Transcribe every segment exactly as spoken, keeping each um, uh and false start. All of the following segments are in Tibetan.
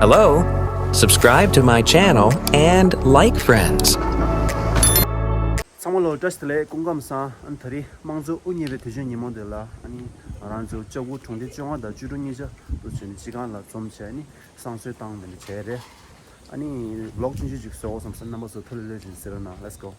Hello? Subscribe to my channel and like friends. ཚང་མ་ལ་བཀྲ་ཤིས་བདེ་ལེགས། སྐུ་ཁམས་བཟང་། ཨ་ནི་ད་རེས་དམངས་གཙོ་དབུ་བརྙེས་པའི་དུས་ཆེན་ཉིན་མོ་འདི་ལ། ཨ་ནི་ང་རང་ཚོ་ལྕགས་སྦུག་གྲོང་སྡེ་བཅོ་ལྔ་དང་བཅུ་དྲུག་གཉིས་ཆ་དུ་བྱོན་ནས་སྤྱི་ཁང་ལ་འཛོམས་བྱས། ཨ་ནི་བསང་གསོལ་བཏང་མི་འདྲ་བྱས་རེད། ཨ་ནི་ཝི་ལོག་ཆུང་ཆུང་ཅིག་བཟོ་དགོས་བསམ་སོང་། རྣམ་པ་ཚོ་ཐུགས་ལ་ལོས་བྱིན་ཟེར་རོགས་གནང་། Let's go.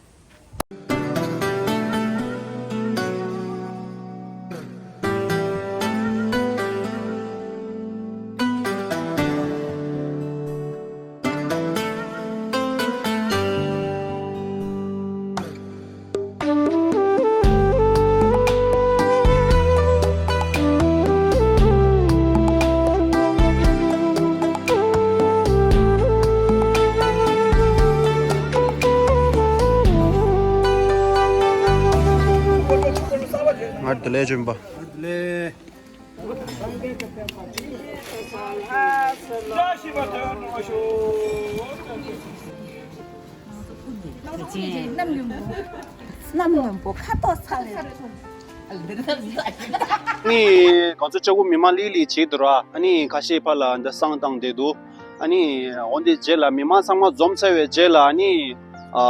ང་བདེ་ལེགས་བྱོན་པ། བདེ་ལེགས། གནམ་སྔོན་པོ་ཁ་དོག་ཚ་བའི། ནི་ང་ཚོ་ལྕགས་སྦུག་མི་མང་ལི་ལི་བྱེད་འདུག་ར། ཨ་ནི་ཁ་ཤས་ཕར་ལ་འདི་བསང་བཏང་བསྡད་འདུག་ཨ་ནི་འོན་ཏེ་རྗེས་ལ་མི་མང་ཚང་མ་འཛོམས་ཚར་བའི་རྗེས་ལ། ཨ་ནི་ཨ་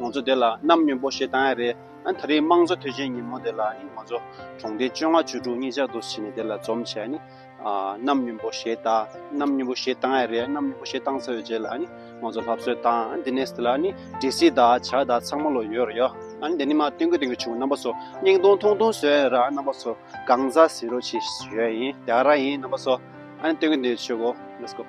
ང་ཚོ་དེ་ལ་གནམ་སྔོན་པོ་གཞས་བཏང་ཡ་རེད། ཨ་ནི་ད་རེས་དམངས་གཙོ་དུས་ཆེན་ཉིན་མོ་དེ་ལ། ཨ་ནི་ང་ཚོ་གྲོང་སྡེ་བཅོ་ལྔ་བཅུ་དྲུག་གཉིས་ཆ་དུ་ཕྱིན་ནས་དེ་ལ་འཛོམས་བྱས། ཨ་ནི་ཨ་གནམ་སྔོན་པོ་གཞས་བཏང་། གནམ་སྔོན་པོ་གཞས་བཏང་ཡ་རེད། གནམ་སྔོན་པོ་གཞས་བཏང་ཚར་བའི་རྗེས་ལ། ཨ་ནི་ང་ཚོ་ལྷ་གསོལ་བཏང་། ཨ་ནི་དེ་ནས་དེ་ལ་ཨ་ནི་འབྲས་སིལ་དང་ཇ་དང་ཚང་མ་ལོ་ཡོད་རེད་ཡ། ཨ་ནི་དེ་ནི་མ་སྟོན་གི་སྟོན་གི་བྱུང་། རྣམ་པ་ཚོ་བརྙན་ཐུང་ཐུང་ཐུང་བཟོས་ཡ་ར། རྣམ་པ་ཚོ་གང་ཟག་ཟེར་རོགས་ཅིག་ཞུ་ཡ་ཡིན། དེ་ག་རང་ཡིན། རྣམ་པ་ཚོ་ཨ་ནི་སྟོན་གི་སྟོན་གི་བྱེད་དགོས། Let's go.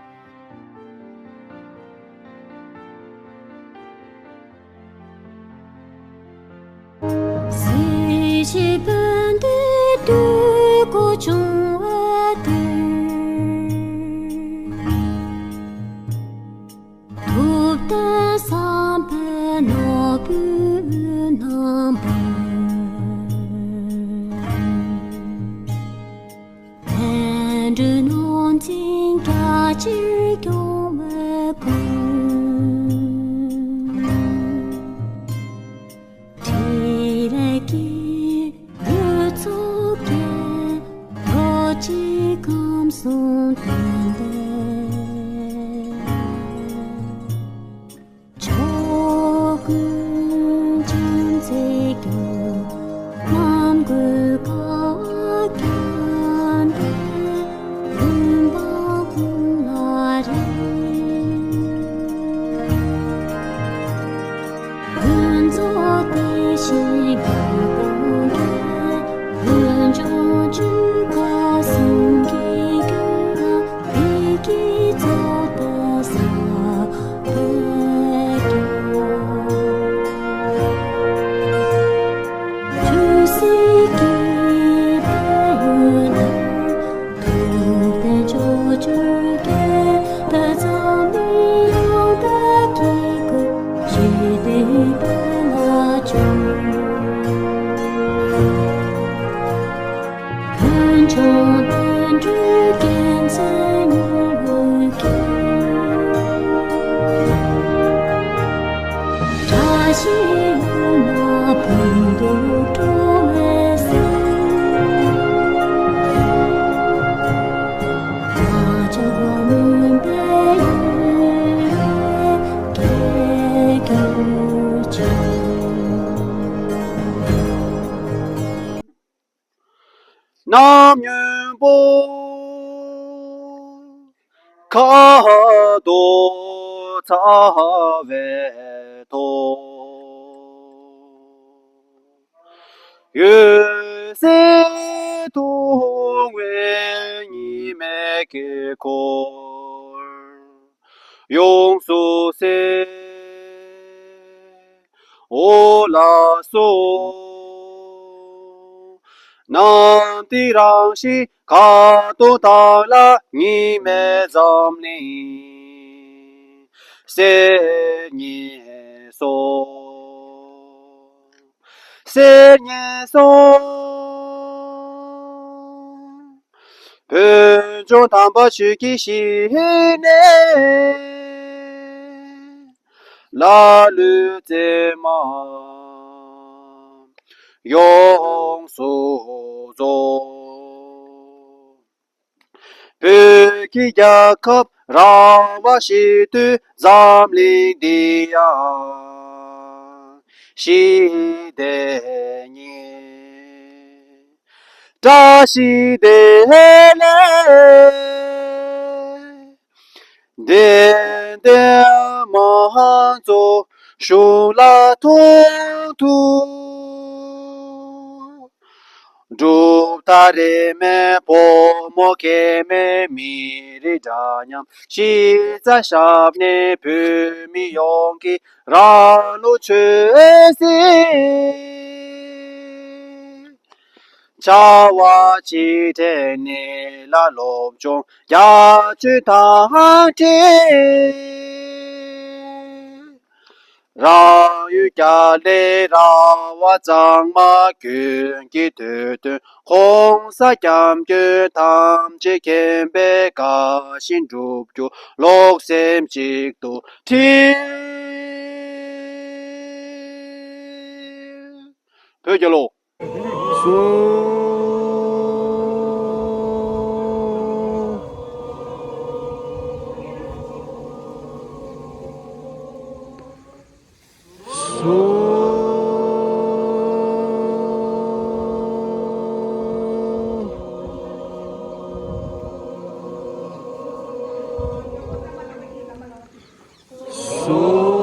གནམ་སྔོན་པོ་ཁ་དོག་ཚ་བའི་ཐོག། འོད་ཟེར་མཐོང་བའི་ཉི་མའི་དཀྱིལ་འཁོར། ཡོངས་སུ་གསལ། འོད་ལ་སོགས། གནམ་དེ་རང་བཞིན་ཁ་དོག་དག་ལ། ཉི་མའི་འཛམ་གླིང་གསེར་ཉི་སོགས། གསེར་ཉི་སོགས། བོད་ལྗོངས་དམ་པ་ཆོས་ཀྱི་གཞི་ནས། ལ་ལུ་རྩེ་མ་ཡོངས་སུ་རྫོགས། བོད་ཀྱི་རྒྱལ་ཁབ་ ར་བ་ཞིག་ཏུ་འཛམ་གླིང་འདི་ཡང་ཞི་བདེ་ཉིད། བཀྲ་ཤིས་བདེ་ལེགས། བདེ་ལྡན་མང་ཚོགས་གཞུང་ལ་མཐོང་ཐུབ། གྲུབ་མཐའ་རིས་མེད་ཕོ་མོ་སྐྱེ་དམན་མི་རིགས་འདྲ་མཉམ་གཞི་རྩ་བཞག་ནས་བོད་མི་ཡོངས་ཀྱི་རང་ལུགས་ཆོས་སྲིད། བྱ་བ་གཅིག་སྒྲིལ་ནི་ལ་སློབ་སྦྱོང་རྒྱ་ཆེན་དང་འབྲེལ། རང་ཡུལ་རྒྱ་ལས་ར་བ་གཙང་མ་ཀུན་གྱི་དོན་དུ་༸གོང་ས་༸སྐྱབས་མགོན་ཐམས་ཅད་མཁྱེན་པའི་དགའ་བཞིན་སྒྲུབ་རྒྱུ་བློ་སེམས་གཅིག་ཏུ་འཁྲིལ། བོད་རྒྱལ་ལོ། སོ། སོ། སོ།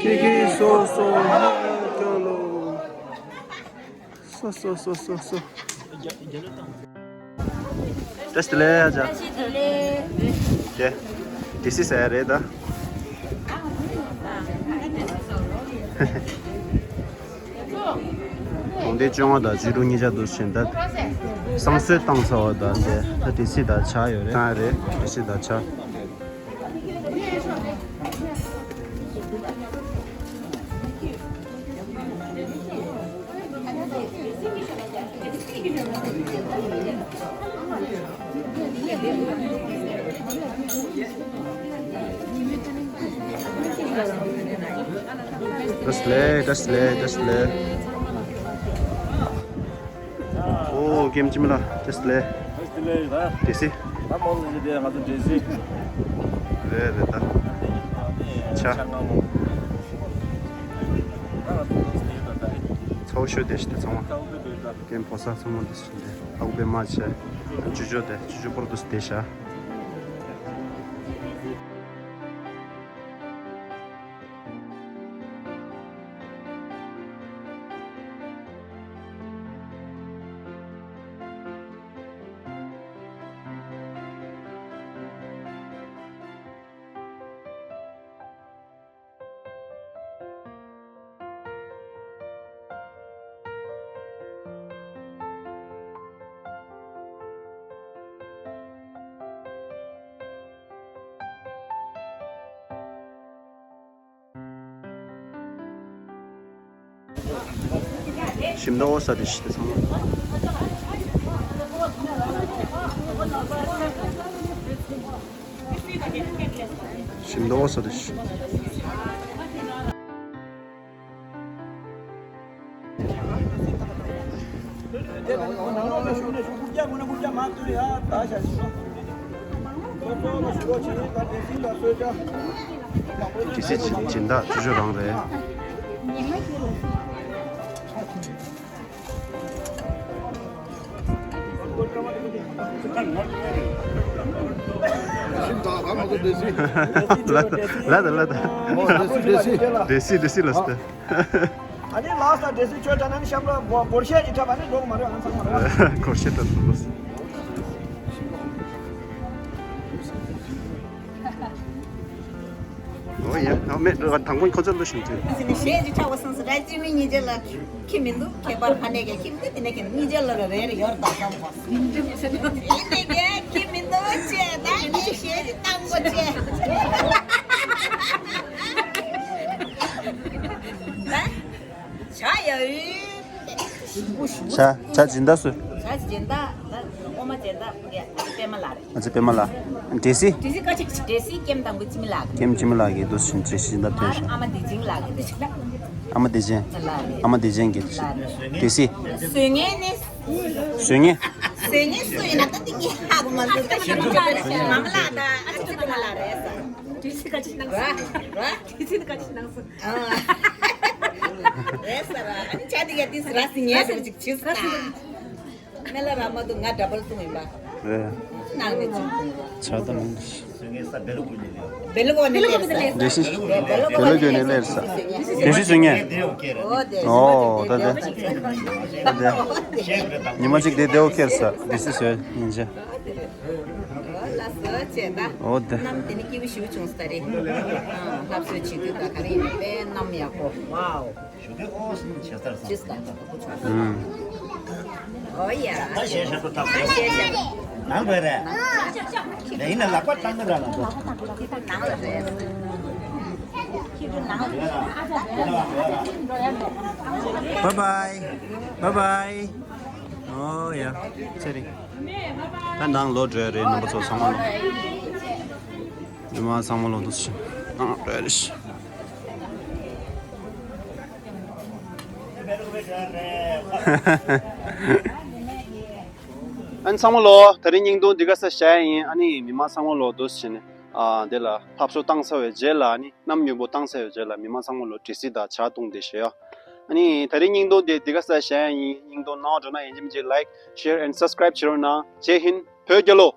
ཀི་ཀི་སོ་སོ་ཧ་ཀ་ལོ། སོ་སོ་སོ་སོ་སོ། བཀྲ་ཤིས་བདེ་ལེགས་ཨ་ཅག་ཀྱེ། ཌི་སི་ཟེར་ཡ་རེད་ད། གྲོང་སྡེ་བཅོ་ལྔ་དང་བཅུ་དྲུག་གཉིས་ཆ་འདུ་བཞིན་ད། བསང་གསོལ་བཏང་ཚར་བ་དང་དེ་ད་ཌི་སི་དང་ཆ་ཡོད་རེད། ད་རེད་ཌི་སི་དང་ཆ། བཀྲ་ཤིས་བདེ་ལེགས། བཀྲ་ཤིས་བདེ་ལེགས། བཀྲ་ཤིས་བདེ་ལེགས། ཨོ་ཀེམ་ཅི་མི་ལ་བཀྲ་ཤིས་བདེ་ལེགས། བཀྲ་ཤིས་བདེ་ལེགས་ཡིན་ད། ཌི་སི། ད་མོ་ལ་ཡིན་ཏེ་ང་ཚོ་ཌི་སི། རེད་རེད་ད། ཆ། ཆ་ང་མོ། ད་ང་ཚོ་ཌི་སི་ཡོད་ད་ད་རེད། ཚ་བོ་ཤོད་བསྡད་ཤི་ད་ཚང་མ། ཀེམ་ཕོ་གསར་ཚང་མ་འདི་སུ་འདི་ཨ་ཁུ་པད་མ་བྱས། ཅུ་ཅོ་དེ་ཅུ་ཅོ་པོར་དུ་བསྡད་ཤག་ཞིམ་མདོག་ས་དེ་ཞིག་དེ་ཚང་མ། ཞིམ་མདོག་ས་དེ་ཞིག་ཏི་སི་སྦྱིན་བདག་ཅུ་ཅོ་རང་རེད། ལ་ལ་ལ་ལ། ཨོ་ཌི་སི་ཌི་སི། ཌི་སི་ཌི་སི་ལ་སྟེ། ཨ་ནི་ལགས་ས་ཌི་སི་ཆོས་དྲ་ན་ནི་ཤམ་ལ་སྒོར་གཞས་ཀྱི་འཁྲབ་པ་ནི་འགྲོ་གི་མ་རེད། ཨ་ཚང་མ་རེད། སྒོར་གཞས་འཁྲབ་ཐུབ་པ། ཨོ་ཡ། ཨ་མེད་དང་པོ་ཁོ་ཚོ་ལོ་ཞིག་དུས། ཨ་ནི་གཞས་ཀྱི་འཁྲབ་པ་སོང་ཟེར་ར་ཅི་མི་གཉིས་ཆ་ལ། ཁྱི་མི་འདུག་ཁྱད་པར་ཕ་ནས་ཀྱང་ཁྱི་མི་འདུག་དེ་ནས་ཁྱི་གཉིས་ཆ་ལ་ར་རེ་རེ་ཡོར་དང་བསམ་པ། ཡིན་ནས་ཀྱང་ཁྱི་མི་འདུག་ཅེས་ད་ངས་གཞས་ཀྱི་གཏམ་པོ་ཅེས། ད་བྱ་ཡ་ཡུལ། བྱ་བྱ་སྦྱིན་བདག་སུ། བྱ་སྦྱིན་བདག་ད་ཨོ་མ་སྦྱིན་བདག་ཡ་པད་མ་ལགས་རེད། ང་ཚོ་པད་མ་ལགས། འདྲེ་སི། འདྲེ་སི་ཀ་ཅིག་འདྲེ་སི་ཀེམ་དང་པོ་ཅི་མི་ལགས། ཀེམ་ཅི་མི་ལགས་ཀྱིས་འདུག་སེ་འདྲེ་སི་ད་ཐོན་ཤག་ཨ་མ་བདེ་ཆེན་ལགས་ཀྱིས་འདུག་སེ། ཨ་མ་བདེ་ཆེན། ལགས་རེད། ཨ་མ་བདེ་ཆེན་གྱིས་འདུག་སེ། ལགས་རེད། འདྲེ་སི། བཟོ་མཁན་ནི། བཟོ་མཁན། བཟོ་མཁན་སུ་ཡིན་ན་ད་ཏིང་ངེ་ཧ་གོ་མ་སོང་། ད་ཞིག་མ་མ་ལགས་དང་ཨ་ཅེ་ཅེ་མ་ལགས་རེད་ས། འདྲེ་སི་ཀ་ཅིག་གནང་སོང་། ར་ར། འདྲེ་སི་ཀ་ཅིག་གནང་སོང་། ཨ། རེད་ས་ར། ཨ་ནི་ཆ་དེ་ག་དེ་ར་སི་ངས་ར་ཅིག་བྱེད་ས། མེ་ལ་ར་མ་དུ་ང་འདྲ་པར་གསུང་ཡིན་པ། རེད། ནང་ནས་ཅིག་གསུང་ཡིན་པ། ཆ་ད་ལོང་། བེ་ལུ་གོ་ནས་ལེར་ས། འདྲེ་སི། བེ་ལུ་གོ་ནས་ལེར་ས། འདྲེ་སི་བཟོ་མཁན། ཨོ་དེ། ཨོ་ད་དེ། ད་དེ། ཉི་མ་གཅིག་དེ་དེའོ་ཁྱེར་ས། འདྲེ་སི་བཟོས་ཡིན་ཅེ། ལ་སོ་ཆེ་ད། ཨོ་དེ། གནམ་དེ་ནི་སྐྱིད་པོ་ཞེ་པོ་བྱུང་ས་རེད། ལྷ་བཟོས་བྱེད་དུས་ད་ག་རེ་ཡིན་པས་གནམ་ཡག་པོ། ཝའོ། ཞུ་གི་ཨོ་སི་ཆེ་སར་སམ། ཨོ་ཡ། ད་ཞེ་ཞེ་པོ་ཐག་ཞེ་ཞེ། ནང་དགོས་རེད། ལས་ཡིན་ན་ལག་པ་བཏང་གི་ར་ལ་འགྲོ། ནང་ལ་རེད། ཁྱེད་ཚོ་ནང་ལ་རེད། Bye bye. Bye bye. ཨོ་ཡ། ཚེ་རིང་། ད་ནང་ལོག་འགྲོ་ཡ་རེད། རྣམ་པ་ཚོ་ཚང་མ་ལོག་མི་མང་ཚང་མ་ལོག་འདུག་སེ་ནང་འགྲོ་ཡ་རེད། ཨ་ནི་ཚང་མ་ལོ། དེ་རིང་བརྙན་ཐུང་འདི་ག་ས་བཞག་ཡ་ཡིན། ཨ་ནི་མི་མང་ཚང་མ་ལོ་འདུག་སེ་ནས་ཨ་འདི་ལ་ཕབ་བསུ་བཏང་ཚར་བའི་རྗེས་ལ། ཨ་ནི་གནམ་སྨྱུག་པོ་བཏང་ཚར་བའི་རྗེས་ལ་མི་མང་ཚང་མ་ལོ་འདྲེ་སི་དང་ཇ་བཏུང་བསྡད་བཞག་ཡོད། ཨ་ནི་དེ་རིང་བརྙན་ཐུང་འདི་འདི་ག་ས་བཞག་ཡ་ཡིན། བརྙན་ཐུང་ནང་འགྲོ་ན་ཡིན་གཅིག་མིན་གཅིག་like, share and subscribe བྱེད་རོགས་གནང་། ཇེ་ཧིན། བོད་རྒྱལ་ལོ།